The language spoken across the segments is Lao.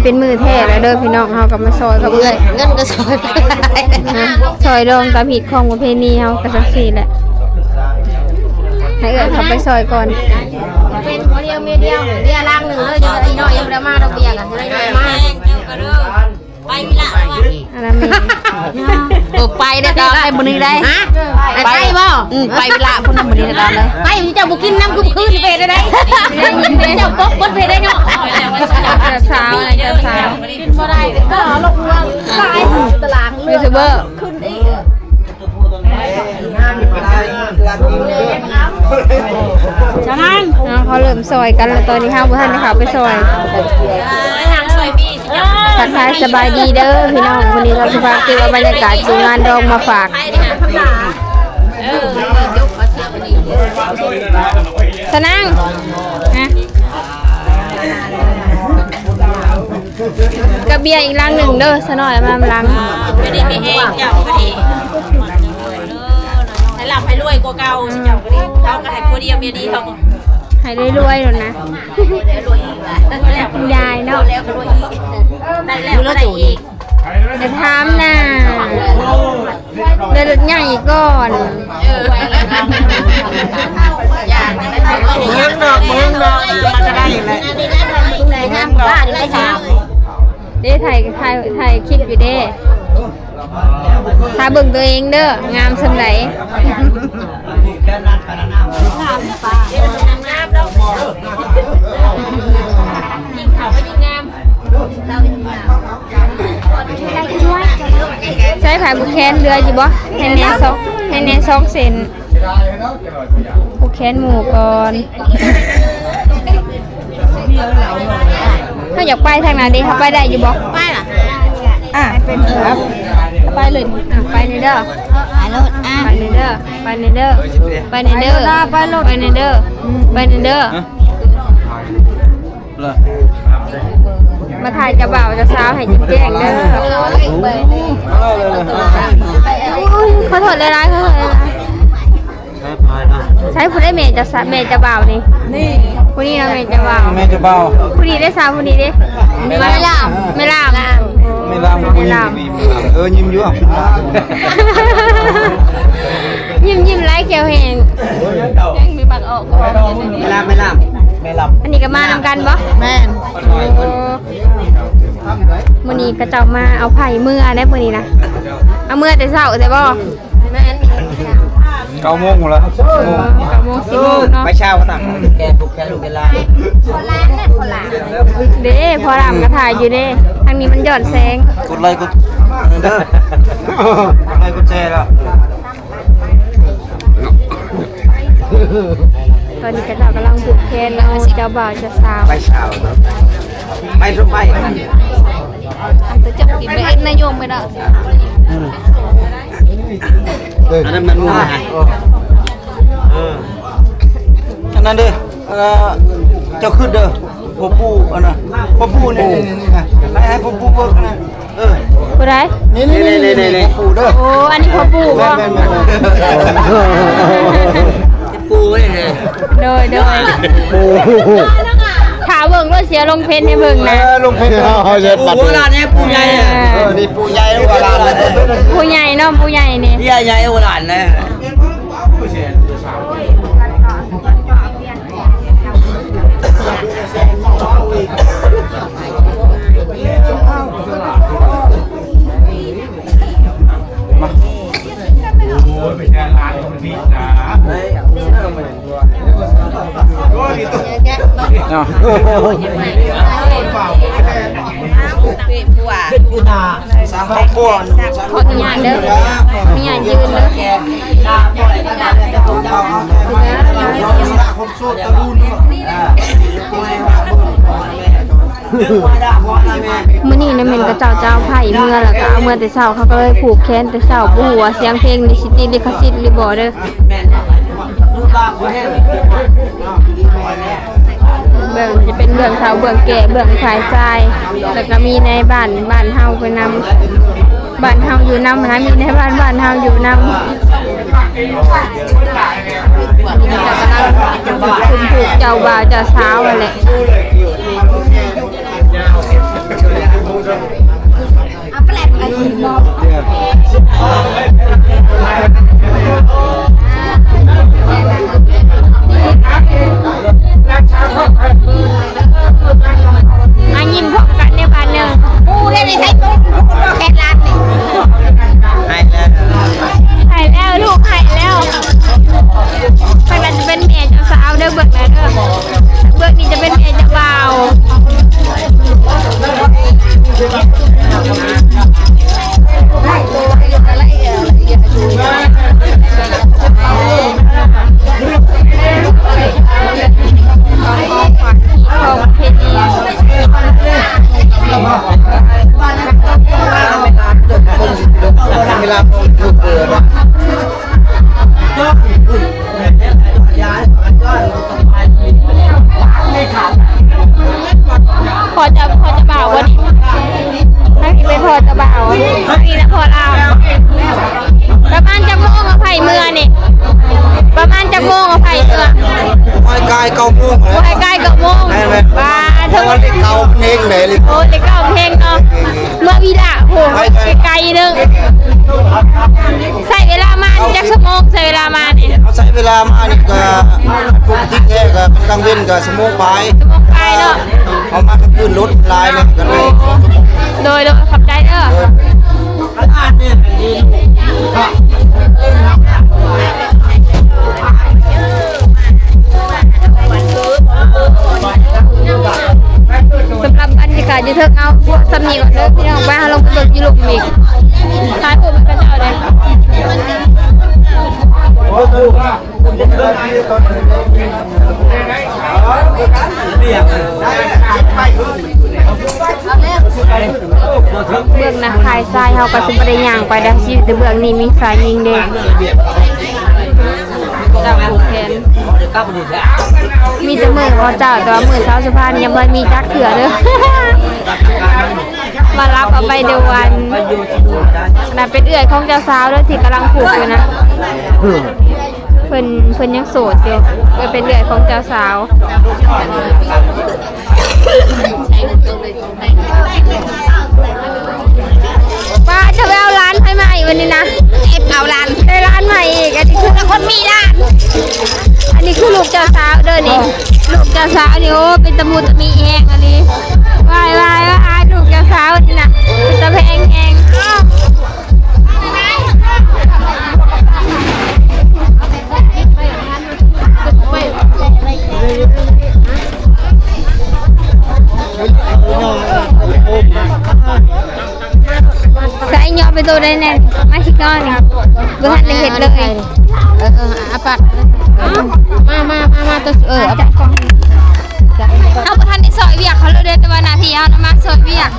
ປັນມື້ແທ້ແລ້ວເດີພີ່ນ້ອງ ເຮົາກໍມາຊ່ອຍກັບເອື້ອຍ ເງິນກໍຊ່ອຍ ນະ ຊ່ອຍດອງຕາມຮີດຂອງປະເພນີເຮົາກໍຈັ່ງຊີ້ແຫຼະ ໃຫ້ເອື້ອຍເຂົ້າໄປຊ່ອຍກ່ອນ ເປັນຜົວດຽວເມຍດຽວ ເບຍລັງໜຶ່ງເດີ ເຈົ້ານ້ອຍຍັງບໍ່ໄດ້ມາດອກ ເບຍກໍເລີຍມາ ໄປວິລະແລ້ວວ່າ ອັນນັ້ນແມ່ນ ເອີ ໄປໄດ້ຕອນໄດ້ມື້ນີ້ໄດ້ ຮະ ໄປ ໄປບໍ່? ອືມ ໄປວິລະພຸ້ນນະມື້ນີ້ຕອນເລີຍ ໄປເຈົ້າບໍ່ກິນນ້ຳຄືນເພດໄດ້ ເຈົ້າປົກເບິດເພດໄດ້ເນາະ ເຈົ້າສາວນະ ເຈົ້າສາວ ກິນບໍ່ໄດ້ ກໍລົງເມືອງ ຕະຫຼາງເລືອດ ຢູທູບເບີ ຂຶ້ນອີກ ສະນັ້ນ ເຮົາເລີ່ມຊ່ອຍກັນແລ້ວ ຕອນນີ້ເຮົາບໍ່ທັນໄດ້ເຂົ້າໄປຊ່ອຍ ທັກທາຍສະບາຍດີເດີພີ່ນ້ອງ ມື້ນີ້ເຮົາຊິພາເກັບເອົາບັນຍາກາດຢູ່ງານດອງມາຝາກ ສະນັງ ຮະ ກັບເບຍອີກລັງໜຶ່ງເດີ ສະໜ້ອຍມານຳລັງ ຢູ່ດີມີແຮງເຈົ້າກໍດີ ໃຫ້ລ່ຳໃຫ້ລວຍກວ່າເກົ່າ ເຈົ້າກໍດີ ເຮົາກໍໃຫ້ຜົວດຽວເມຍດຽວ ໃຫ້ລວຍໆໂລດນະ ຄຸນຍາຍເນາະ ແລ້ວກໍລວຍອີກ ໄດ້ແລ້ວກໍໄດ້ອີກ ຢ່າຖາມນະ ເດີ ລົດໃຫຍ່ກ່ອນ ເອີ ເບິ່ງດອກ ເບິ່ງດອກ ມັນຈະໄດ້ແຫຼະ ເບິ່ງດອກ ເດ້ ຖ່າຍ ຖ່າຍ ຖ່າຍຄລິບຢູ່ເດ້ ຖ້າເບິ່ງຕົວເອງເດີ ງາມສ່ຳໃດ ໃຊ້ຜ້າຜູກແຂນເຫຼືອຢູ່ບໍ່? ໃຫ້ແນ່ສອງ ໃຫ້ແນ່ສອງເສັ້ນ ຜູກແຂນໝູ່ກ່ອນ ເຮົາຢາກໄປທາງນັ້ນເດ້ ເຮົາໄປໄດ້ຢູ່ບໍ່? ໄປລະ ອ່ະ ໄປເລີຍ ອ່ະ ໄປນີ້ເດີ ໄປໂລດ ອ່ະ ໄປນີ້ເດີ ໄປນີ້ເດີ ໄປນີ້ເດີ ໄປໂລດນະ ໄປໂລດ ໄປນີ້ເດີ ໄປນີ້ເດີ ມາຖ່າຍເຈົ້າບ່າວເຈົ້າສາວໃຫ້ແຈ້ງເດີ ໂອ້ຍ ຂໍໂທດຫຼາຍໆ ຂໍໂທດຫຼາຍໆ ໃສຜູ້ໃດແມ່ເຈົ້າສາ ແມ່ເຈົ້າບ່າວນີ້? ນີ້ ຜູ້ນີ້ເນາະແມ່ເຈົ້າບ່າວ ແມ່ເຈົ້າບ່າວ ຜູ້ນີ້ເດ້ສາວ ຜູ້ນີ້ເດ້ ແມ່ລາມ ແມ່ລາມ ແມ່ລາມ ແມ່ລາມ ເອີ ຍິ້ມຢູ່ ຍິ້ມ ຍິ້ມຫຼາຍ ແກ້ວແຫ້ງ ແຫ້ງມີປາກອອກ ແມ່ລາມ ແມ່ລາມ ແມ່ລາມ ອັນນີ້ກໍມານຳກັນບໍ່? ແມ່ນ ໂອ້ ມື້ນີ້ເຂົາເຈົ້າມາເອົາໄຜ່ເມືອໄດ໋ ມື້ນີ້ນະ ເອົາເມືອແຕ່ເຊົ້າແທ້ບໍ່? ແມ່ນ ເກົ້າໂມງພຸ້ນລະ ເກົ້າໂມງ ສິບໂມງເນາະ ໄປເຊົ້າກໍຕັ້ງ ແກນ ແກນລູກແກນຫຼານ ເດ້ ພໍ່ລາມກໍຖ່າຍຢູ່ເດ້ ທາງນີ້ມັນຍ້ອນແສງ ກົດໄລກົດເດີ ກົດໄລກົດແຊແລ້ວ ຕອນນີ້ເຂົາເຈົ້າກຳລັງຜູກແຂນເອົາເຈົ້າບ່າວເຈົ້າສາວ ໄປເຊົ້າເນາະ ໄປຊຸມໄປ ອັນຕົວຈົບນີ້ໄປເຮັດນາຍົມໄປເນາະ ອືມ ເອີ ອັນນັ້ນມັນໝູ່ນະ ເອີ ອັນນັ້ນເດີ ເອີ ເຈົ້າຄຶດເດີ ພໍ່ປູ່ ອັນນັ້ນ ພໍ່ປູ່ນີ້ ໃຫ້ ໃຫ້ພໍ່ປູ່ເບິ່ງນະ ເອີ ຜູ້ໃດ? ນີ້ໆໆໆ ນີ້ ນີ້ ນີ້ ນີ້ ນີ້ ພໍ່ປູ່ເດີ ໂອ້ ອັນນີ້ພໍ່ປູ່ບໍ່? ແມ່ນໆໆ ປູ່ເດ້ ໂດຍ ໂດຍ ປູ່ ຖ້າເບິ່ງໂລດ ຊິເອົາລົງເພຈໃຫ້ເບິ່ງນະ ເອີ ລົງເພຈ ເອີ ປູ່ໂບລານແທ້ ປູ່ໃຫຍ່ ເອີ ເອີ ນີ້ປູ່ໃຫຍ່ ໂບລານ ປູ່ໃຫຍ່ເນາະ ປູ່ໃຫຍ່ນີ້ ເອີ ໃຫຍ່ໂບລານນະ. ຂໍອະນຸຍາດເດີ ອະນຸຍາດຢືນເດີ. ມື້ນີ້ນະແມ່ນເຂົາເຈົ້າຈະເອົາໄພ້ເມືອ ແລ້ວກໍເອົາເມືອແຕ່ເຊົ້າ ເຂົາກໍເລີຍຜູກແຂນແຕ່ເຊົ້າ ບໍ່ຮູ້ວ່າສຽງເພງນີ້ຊິຕິດລິຂະສິດຫຼືບໍ່ເດີ. ເບື້ອງ ຈະເປັນເບື້ອງເຖົ້າ ເບື້ອງແກ່ ເບື້ອງຝ່າຍຊາຍ ແລ້ວກໍມີໃນບ້ານ ບ້ານເຮົາໄປນຳ ບ້ານເຮົາຢູ່ນຳຫັ້ນນະ ມີໃນບ້ານ ບ້ານເຮົາຢູ່ນຳ ເພິ່ນຜູກເຈົ້າບ່າວເຈົ້າສາວຫັ້ນແຫຼະ. ມາຍິ້ມພ້ອມກັນແດ່ບາດໜຶ່ງ. ປູເຮັດໃຫ້ໃສ່ໂຕແຄນລາດນີ້ ໃຫ້ແລ້ວ ໃຫ້ແລ້ວ ລູກໃຫ້ແລ້ວ. ເພິ່ນວ່າຈະເປັນແມ່ເຈົ້າສາວເດີ ເບິ່ງແລ້ວເດີ. ເບື້ອງນີ້ຈະເປັນແມ່ເຈົ້າບ່າວ. ເວລາ ພໍ່ເຈົ້າ ພໍ່ເຈົ້າບ່າວບໍ່ນີ້? ທາງນີ້ເປັນພໍ່ເຈົ້າບ່າວ ທາງນີ້ນະພໍ່ລາວ. ປະມານຈັກໂມງເອົາໃຜເມືອນີ້? ປະມານຈັກໂມງເອົາໃຜເມືອ? ບໍ່ໃຫ້ກາຍເກົ້າໂມງແລ້ວ ບໍ່ໃຫ້ກາຍເກົ້າໂມງ. ແມ່ນໆ ວ່າເຖິງ ເພາະວ່າເລກເກົ້າມັນເຮັງເດ້ ເລກ ໂອ້ ເລກເກົ້າເຮັງເນາະ. ເມືອວິລະພຸ້ນ ໄກໆ ໜຶ່ງ. ໃຊ້ເວລາມານີ້ຈັກຊົ່ວໂມງ? ໃຊ້ເວລາມານີ້ ເຮົາໃຊ້ເວລາມານີ້ກະ ປົກກະຕິແທ້ກະກາງເວັນກະຊົ່ວໂມງປາຍ ຊົ່ວໂມງປາຍເນາະ. ເຮົາມາກາງຄືນລົດຫຼາຍເນາະ ກະເລີຍ ໂດຍໆ ຂອບໃຈເດີ. ສຳລັບບັນຍາກາດຢູ່ເທິງ ເອົາພວກສ່ຳນີ້ກ່ອນເດີພີ່ນ້ອງ. ໄປ ເຮົາລົງໄປເບິ່ງຢູ່ລຸ່ມອີກ ຖ່າຍຮູບໃຫ້ເຂົາເຈົ້າແດ່. ເບື້ອງນະ ຝ່າຍຊ້າຍເຮົາກໍຊິບໍ່ໄດ້ຍ່າງໄປໃດ໋ ຊິຢູ່ແຕ່ເບື້ອງນີ້ ມີຊາຍຍິງເດ້. ເຈົ້າຜູກແຂນ ມີແຕ່ມືເຂົາເຈົ້າ ແຕ່ວ່າມືສາວສຸພານຍັງບໍ່ມີຈັກເທື່ອເດີ. ມາຮັບເອົາໄປເດີວັນ ອັນນັ້ນເປັນເອື້ອຍຂອງເຈົ້າສາວເດີ ທີ່ກຳລັງຜູກຢູ່ນະ. ເພິ່ນ ເພິ່ນຍັງໂສດຢູ່ ເພິ່ນເປັນເອື້ອຍຂອງເຈົ້າສາວ. ປ້າ ຈະໄປເອົາຫຼານໃຜໃໝ່ວັນນີ້ນະ? ເອຟ ເອົາຫຼານ ໄດ້ຫຼານໃໝ່ອີກ. ອັນນີ້ຄືຄົນມີຫຼານ ອັນນີ້ຄືລູກເຈົ້າສາວເດີນີ້ ລູກເຈົ້າສາວນີ້. ໂອ້ ເປັນຕະມຸຕະມິແຮງອັນນີ້. ວ້າຍ ວ້າຍ ວ້າຍ ລູກເຈົ້າສາວນີ້ນະ ເປັນຕາແພງແຮງ. ໃສ່ຍໍໄປໂຕໄດ້ແນ່ ມາຊິນອນນີ້ ບໍ່ທັນໄດ້ເຮັດເລີຍ. ເອີ ເອີ ອາປັດ ມາ ມາ ມາ ມາ ໂຕ ເອີ ເອົາໄປ. ເຮົາບໍ່ທັນໄດ້ຊ່ອຍວຽກເຂົາເລີຍເດີ ແຕ່ວ່າໜ້າທີ່ເຮົານະມາຊ່ອຍວຽກ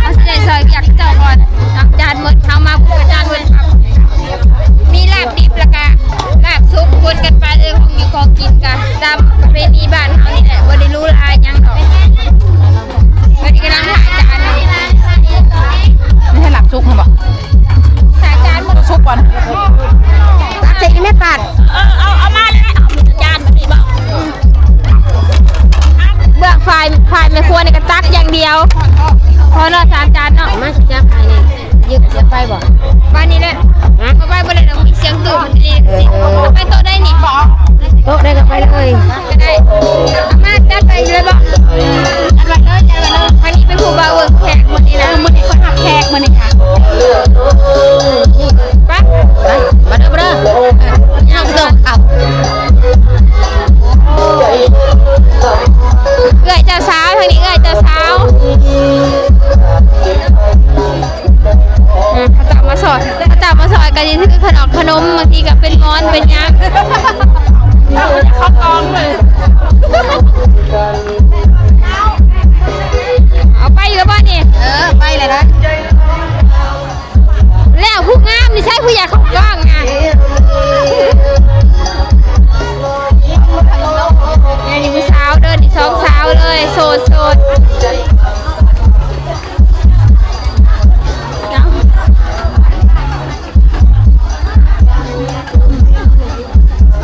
ເຮົາຊິໄດ້ຊ່ອຍວຽກເຂົາເຈົ້າກ່ອນ. ເນາະ ຈານໝົດ ເຮົາມາປຸບກະຈານໝົດ. ມີລາບດິບ ແລ້ວກະລາບສຸກ ປົນກັນໄປເລີຍ. ຂອງຢູ່ຂອງກິນກະຕາມປະເພນີບ້ານເຮົານີ້ແຫຼະ ບໍ່ໄດ້ຫຼູຫຼາຫຍັງດອກ. ອັນນີ້ກຳລັງຖ້າຈານ ໄດ້ໃຫ້ລາບສຸກຫັ້ນບໍ່? ຖ້າຈານໝົດ ສຸກກ່ອນ ຕັກໃສ່ອີ່ແມ່ປາດ. ເອີ ເອົາ ເອົາມາແລ້ວ ຈານນີ້ບໍ່? ເບື້ອງຝ່າຍ ຝ່າຍແມ່ຄົວນີ້ກະຕັກຢ່າງດຽວ. ພໍເນາະ ສາມຈານເນາະ. ມາຊິຈັບໃຫ້ນີ້ ຢືມເສຍໄຟບໍ່? ປານນີ້ແຫຼະ ຮະ? ເອົາໄວ້ບໍ່ໄດ້ດອກ ມີສຽງຕູ້. ເອີ ເອີ ເອົາໄປໂຕະໄດ້ນີ້ ໂຕະໃດກະໄປເລີຍ ກະໄດ້. ມາຈັດໄປເລີຍບໍ່? ຈັດໄວ້ເລີຍ ຈັດໄວ້ເລີຍ. ອັນນີ້ເປັນຜູ້ບ່າວເບິ່ງແຂກມື້ນີ້ນະ ມື້ນີ້ເພິ່ນຮັບແຂກມື້ນີ້. ໄປ ໄປ ມາເດີ ມາເດີ ເອີ ຍ່າງໄປເດີ. ເອື້ອຍເຈົ້າສາວ ທາງນີ້ເອື້ອຍເຈົ້າສາວ. ອືມ ເຂົາເຈົ້າມາຊ່ອຍ ເຂົາເຈົ້າມາຊ່ອຍກະຊິຖືຂະໜອກຂະໜົມ ບາງທີກະເປັນໝອນເປັນຫຍັງ. ເອົາໄປຢູ່ບໍ່ນີ້? ເອີ ໄປແລ້ວນະ. ແລ້ວຜູ້ງາມນີ້ໃສ ຜູ້ຢາກເຂົ້າກ້ອງນະ? ນີ້ຜູ້ສາວເດີ ນີ້ສອງສາວເລີຍ ໂສດ ໂສດ.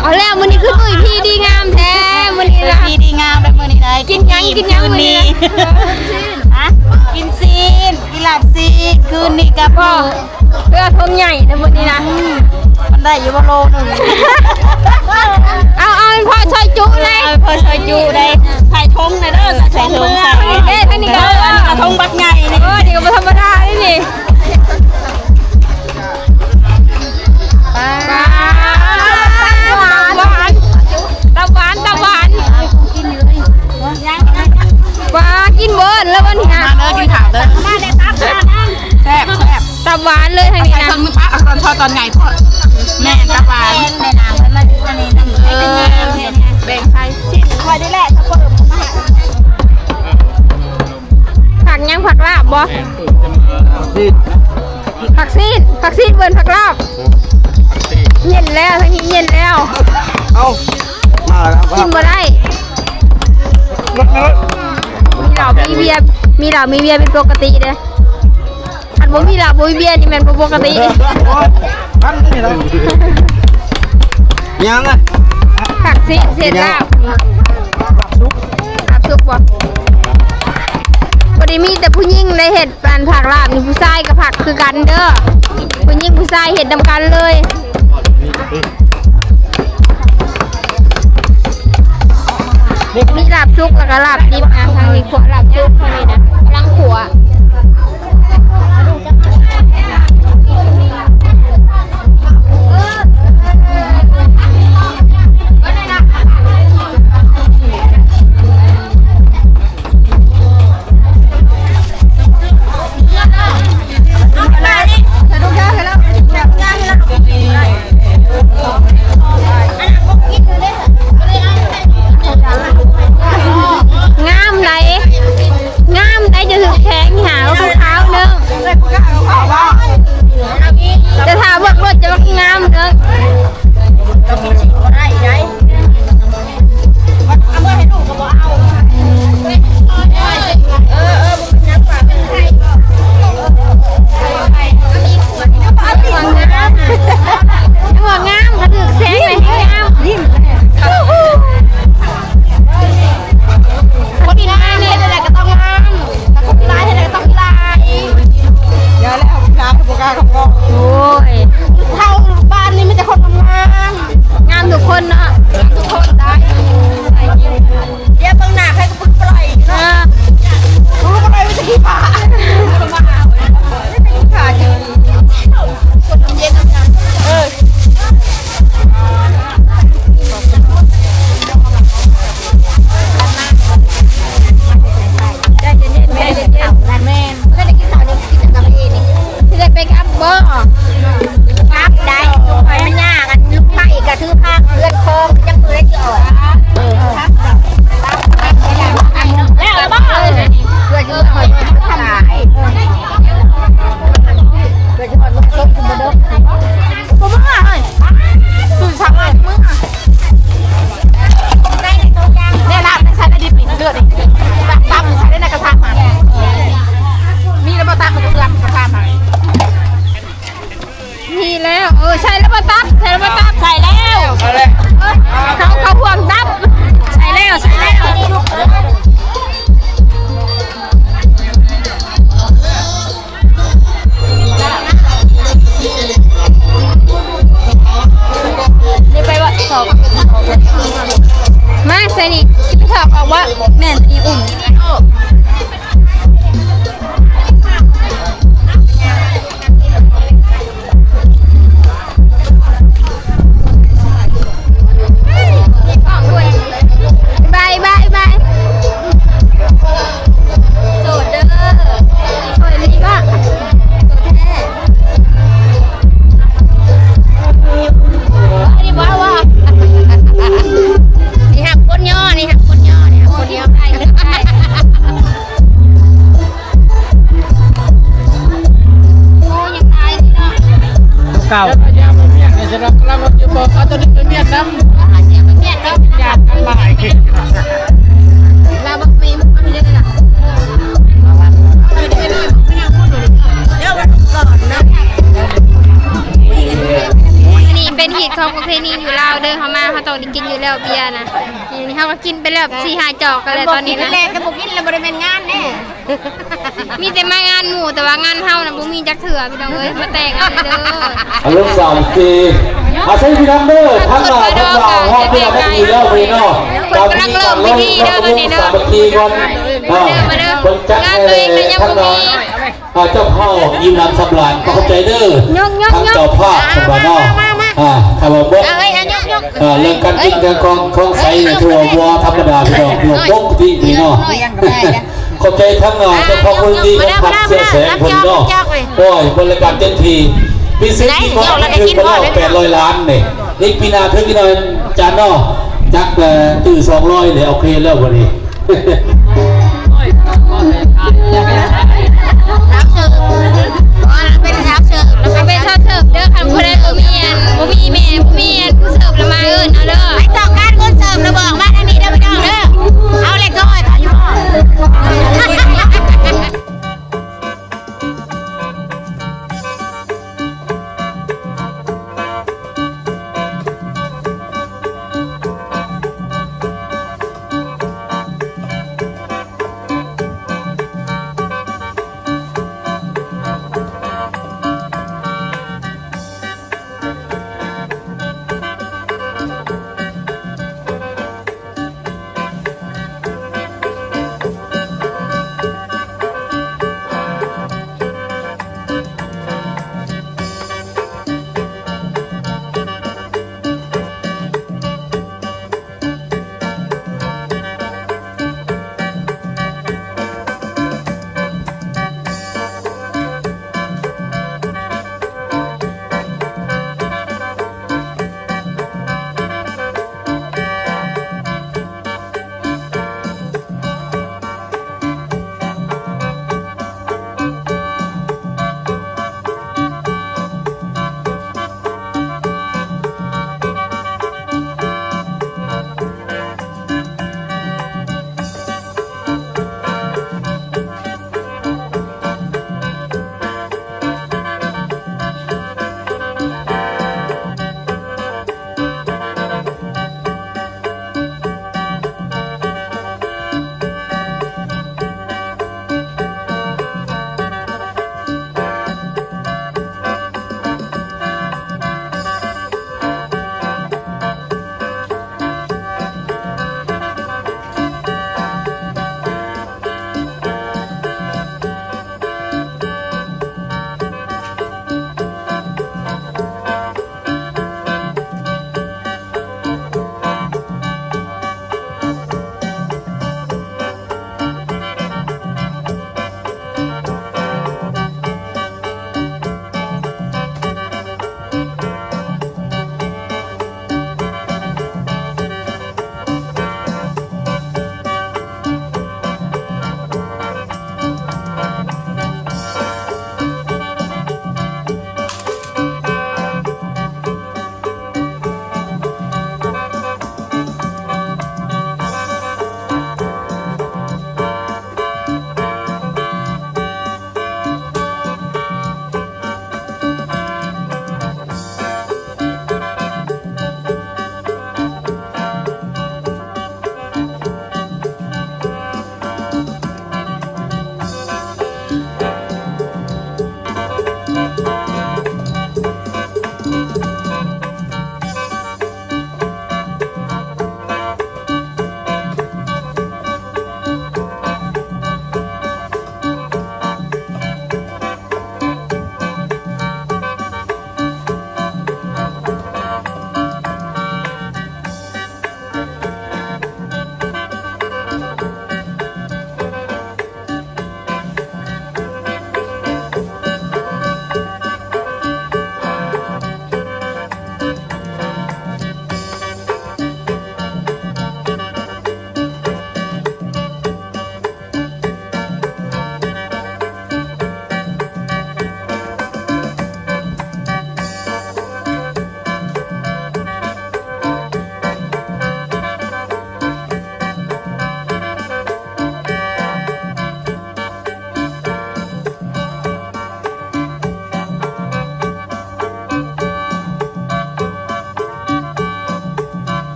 ເອົາແລ້ວ ມື້ນີ້ຄືຕຸ້ຍພີ່ດີງາມແທ້ມື້ນີ້ນະ. ຕຸ້ຍພີ່ດີງາມແລ້ວມື້ນີ້ນະ. ກິນຫຍັງ ກິນຫຍັງມື້ນີ້ນະ? ຮະ? ກິນຊີ້ນ. ລາບຊີ້ນ ຄືນນີ້ກັບ ເອີ ເພື່ອຖົງໃຫຍ່ເດີມື້ນີ້ນະ ອືມ ມັນໄດ້ຢູ່ບໍ່ໂລໜຶ່ງ ເອົາ ເອົາໃຫ້ພໍ່ຊ່ອຍຈຸເລີຍ ເອົາໃຫ້ພໍ່ຊ່ອຍຈຸໄດ້ ໃສ່ຖົງນະເດີ ໃສ່ຖົງ ໃສ່ຖົງ ເອີ ໃສ່ເດ້ ທາງນີ້ກໍ ເອີ ອັນນີ້ກໍຖົງບັກໃຫຍ່ນີ້ ເອີ ນີ້ກໍບໍ່ທຳມະດາເດ້ນີ້ ປາ ປາ ຕັບຫວານ ຕັບຫວານ ຕັບຫວານ ປາ ກິນເບິດແລ້ວວັນນີ້ນະ ມາເດີ ກິນຂ້າວເດີ ມາເດີ ຕັບຫວານ ແຊບ ແຊບ ຕັບຫວານເລີຍທາງນີ້ນະ ໃສ່ເຄິ່ງມື້ປະ ເອົາຕອນຊອດຕອນໃຫຍ່ໂພດ ແມ່ນ ຕັບຫວານ ແມ່ນນະ ເອີ ແບ່ງໃສ່ ຊິຂ້ອຍນີ້ແຫຼະ ເຂົາເພີ່ມມາໃຫ້ ຜັກຫຍັງ ຜັກລາບບໍ່? ຜັກຊີ້ນ ຜັກຊີ້ນ ເອີ້ນຜັກລາບ ເຢັນແລ້ວ ທາງນີ້ເຢັນແລ້ວ ເອົ້າ ມາແລ້ວ ກິນບໍ່ໄດ້ ມີເຫຼົ້າມີເບຍ ມີເຫຼົ້າມີເບຍເປັນປົກກະຕິເດ້ ຄັນບໍ່ມີເຫຼົ້າບໍ່ມີເບຍນີ້ແມ່ນບໍ່ປົກກະຕິ ໂອ້ຍ ມັນນີ້ລະ ຍັງອະ ຜັກຊີ້ນ ເສດລາບ ລາບສຸກບໍ່? ບໍ່ໄດ້ມີແຕ່ຜູ້ຍິງໄດ້ເຮັດ ອັນຜັກລາບນີ້ຜູ້ຊາຍກໍຜັກຄືກັນເດີ ຜູ້ຍິງຜູ້ຊາຍເຮັດນຳກັນເລີຍ ມີລາບສຸກແລ້ວກໍລາບດິບນະ ທາງນີ້ຂົ້ວລາບສຸກ ທາງນີ້ນະກຳລັງຂົ້ວ ງາມໃດ ງາມໃດ ຈະຖືກແຂງນີ້ຫາ ຂາວໆເດີ ຈະຖ້າເບິ່ງລົດຈະວ່າງາມເດີ. ບໍ່ໄດ້ໄດ໋ ເອົາເມືອໃຫ້ລູກກໍບໍ່ເອົາ ເອີ ເອີ ບໍ່ເປັນຫຍັງ ຝາກໄວ້ໃຫ້ ງົວງາມກໍຖືກແສງແລ້ວງາມ ຄົນງາມເຮັດໃດກໍຕ້ອງງາມ ຄົນຫຼາຍເຮັດໃດກໍຕ້ອງຫຼາຍ ຢ່າແລ້ວ ຫຼາຍບໍ່ກ້າກໍບໍ່ ໂອ້ຍ ເຖົ້າບ້ານນີ້ມີແຕ່ຄົນງາມ ງາມທຸກຄົນເນາະ ງາມທຸກຄົນໄດ໋ ດຽວເບິ່ງໜ້າໃຜກໍປຶກປະຫຼອຍຢູ່ເນາະ ເອີ ປຶກປະຫຼອຍມີແຕ່ຂີ້ຜາ ມີແຕ່ຂີ້ຜາ ເອີ ໃຈເຢັນໆ ໃຈເຢັນໆ ແມ່ນ ບໍ່ໄດ້ກິນເຂົ້ານີ້ ກິນແຕ່ກາເຟນີ້ ຊິໄດ້ໄປກັບບໍ່? ກັບໄດ້ ຂ້ອຍມັນຍາກ ອັນລູກໄຟກໍຖືພາເຮືອນຄອງ ຈັກມື້ໄດ້ຊິອອກ ເອີ ແລ້ວບໍ່? ເພື່ອຊິຮອດ ເພື່ອຊິຮອດລົງສົບ ບໍ່ເດີ ບໍ່ເມືອເອີຍ ຕື່ນເຊົ້າເລີຍ ເມືອ ແມ່ລາບໃສ່ໄດ້ດິບນີ້ ເລືອດນີ້ ຕຳໃສ່ໄດ້ໃນກະທະມາ ມີແລ້ວບໍ່ ຕັກໃສ່ເຄື່ອງກະທະມາ ມີແລ້ວ ເອີ ໃສ່ແລ້ວບໍ່ຕັບ ໃສ່ແລ້ວບໍ່ຕັບ ໃສ່ແລ້ວ ເອີ ເຂົາ ເຂົາຫ່ວງຕັບ ໃສ່ແລ້ວ ໃສ່ແລ້ວ. ໄປບໍ່ ຖອກ ມາໃສ່ນີ້ ຊິໄປຖອກອອກບໍ່ ແມ່ນ ອີອຸ່ມ ບາຍ ບາຍ ບາຍ ໂສດເດີ ໂສດອີ່ຫຼີບໍ່ ໂສດແທ້ ອັນນີ້ບໍ່ເອົາບໍ່ ນີ້ຮັກຄົນຍໍ ນີ້ຮັກຄົນຍໍ ນີ້ຮັກຄົນຍໍ ໄດ້ ໄດ້. ໂອ້ ຍັງຕາຍຢູ່ເນາະ ເກົ່າ ຢາມາວຽກ ສຳລັບລາວຢູ່ບໍ່ ເອົາຕົວນີ້ໄປວຽກນຳ ຢາກກັນຫຼາຍ ລາວບັກເມ ມັນເຮັດໄດ້ລະ ດຽວກ່ອນນະ ນີ້ເປັນຮີດ ຊອບປະເພນີຢູ່ລາວເດີ ເຮົາມາເຮົາຕ້ອງໄດ້ກິນຢູ່ແລ້ວເບຍນະ. ນີ້ເຮົາກໍກິນໄປແລ້ວສີ່ຫ້າຈອກກັນແລ້ວຕອນນີ້ນະ. ແລ້ວກໍບໍ່ກິນແລ້ວບໍ່ໄດ້ແມ່ນງານແນ່. ມີແຕ່ມາງານໝູ່ ແຕ່ວ່າງານເຮົານະບໍ່ມີຈັກເທື່ອພີ່ນ້ອງເອີຍ ມາແຕ່ງເອົາເດີ. ອາລົມສາມັກຄີ ອາໄສພີ່ນ້ອງເດີ ທັງລາວທັງລາວຮອດເວລາໄດ້ດີແລ້ວມື້ນີ້ເນາະ. ເພິ່ນກຳລັງເລີ່ມພິທີເດີຕອນນີ້ເດີ. ສາມັກຄີກ່ອນ ມາເດີ ມາເດີ ເພິ່ນຈັດໃຫ້ເລີຍທັງລາວ. ອ່າ ເຈົ້າພາບອີ່ມນຳສຳລານ ຂໍຂອບໃຈເດີ ທາງເຈົ້າພາບສຳລານເນາະ. ອ່າ ຖ້າວ່າເບິ່ງ ອ່າ ເລື່ອງການກິນການຄອງ ຂອງໃຊ້ນີ້ຖືວ່າບໍ່ທຳມະດາພີ່ນ້ອງ ຖືວ່າປົກກະຕິດີເນາະ. ຂອບໃຈທາງ ອ່າ ເຈົ້າຂອງມູນນິທິຂອງທ່ານເສື້ອແສງເພິ່ນເນາະ. ໂອ້ຍ ບໍລິການເຕັມທີ່ ມີສິດທິກ່ອນຖືກໄປແລ້ວແປດຮ້ອຍລ້ານນີ້. ອີກປີໜ້າຖືກອີກໜ້ອຍຈານເນາະ ຈັກ ເອີ ຕື້ສອງຮ້ອຍນີ້ ໂອເຄແລ້ວບັດນີ້. ສາວເສີບ ເປັນສາວເສີບ ເປັນສາວເສີບເດີ. ຄັນຜູ້ໃດບໍ່ມີອັນ ບໍ່ມີແມ່ ບໍ່ມີອັນຜູ້ເສີບລະມາເອີ້ນເອົາເດີ. ໃຜຕ້ອງການຄົນເສີບລະບອກມາທາງນີ້ເດີພີ່ນ້ອງເດີ. ເອົາເລກໂທໃຫ້ເຂົາຢູ່.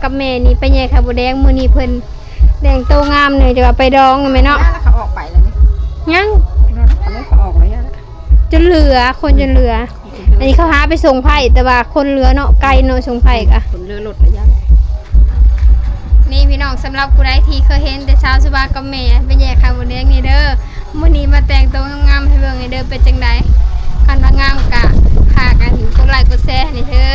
ກັບແມ່ນີ້ໄປແຍ່ໄຂ່ມົດແດງ ມື້ນີ້ເພິ່ນແຕ່ງໂຕງາມແດ່ ຈະວ່າໄປດອງແມ່ນເນາະ. ແລ້ວເຂົາອອກໄປແລ້ວນີ້? ຍັງ ເຂົາອອກແລ້ວ ຈົນເຫຼືອ ຄົນຈົນເຫຼືອ. ອັນນີ້ເຂົາຫາໄປສົ່ງໄພ້ ແຕ່ວ່າຄົນເຫຼືອເນາະ ໄກເນາະ ສົ່ງໄພ້ກະ ຄົນເຫຼືອລົດລະຍະ. ນີ້ພີ່ນ້ອງ ສຳລັບຜູ້ໃດທີ່ເຄີຍເຫັນແຕ່ສາວສຸພາກັບແມ່ໄປແຍ່ໄຂ່ມົດແດງນີ້ເດີ ມື້ນີ້ມາແຕ່ງໂຕງາມໆໃຫ້ເບິ່ງນີ້ເດີ ເປັນຈັ່ງໃດ? ຄັນວ່າງາມກະພາກັນກົດໄລກົດແຊໃຫ້ແດ່ເດີ.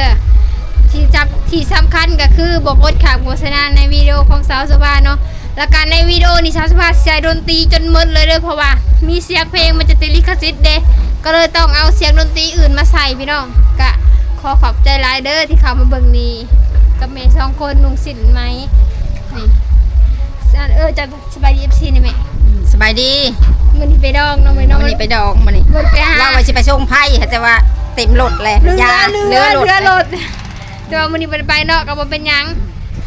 ທີ່ຈຳ ທີ່ສຳຄັນກະຄືບໍ່ກົດຂ້າມໂຄສະນາໃນວິດີໂອຂອງສາວສຸພາເນາະ. ແລ້ວກະໃນວິດີໂອນີ້ສາວສຸພາຊິໃສ່ດົນຕີຈົນໝົດເລີຍເດີ ເພາະວ່າມີສຽງເພງ ມັນຈະຕິດລິຂະສິດເດ້ ກໍເລີຍຕ້ອງເອົາສຽງດົນຕີອື່ນມາໃສ່ພີ່ນ້ອງ. ກະຂໍຂອບໃຈຫຼາຍເດີທີ່ເຂົ້າມາເບິ່ງນີ້ ກັບແມ່ສອງຄົນນຸ່ງສິ້ນໄໝນີ້. ເອີ ຈະສະບາຍດີ ເອັຟຊີ ແດ່ແມ່. ອືມ ສະບາຍດີ. ມື້ນີ້ໄປດອງເນາະ ມື້ນີ້ເນາະ ມື້ນີ້ໄປດອງ ມື້ນີ້ ເພິ່ນໄປຫາ ວ່າ ວ່າຊິໄປສົ່ງໄພ້ ແຕ່ວ່າເຕັມລົດແລ້ວ ເຫຼືອ ຢ້ານເຫຼືອລົດ ເຫຼືອລົດ ແຕ່ວ່າມື້ນີ້ບໍ່ໄດ້ໄປເນາະ ກໍບໍ່ເປັນຫຍັງ.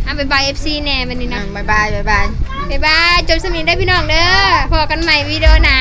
ອ່ະ ບາຍບາຍ ເອັຟຊີ ແດ່ບັດນີ້ນະ. ອືມ ບາຍບາຍ ບາຍບາຍ ບາຍບາຍ. ຈົບສ່ຳນີ້ເດີພີ່ນ້ອງເດີ ພໍ້ກັນໃໝ່ວິດີໂອໜ້າ.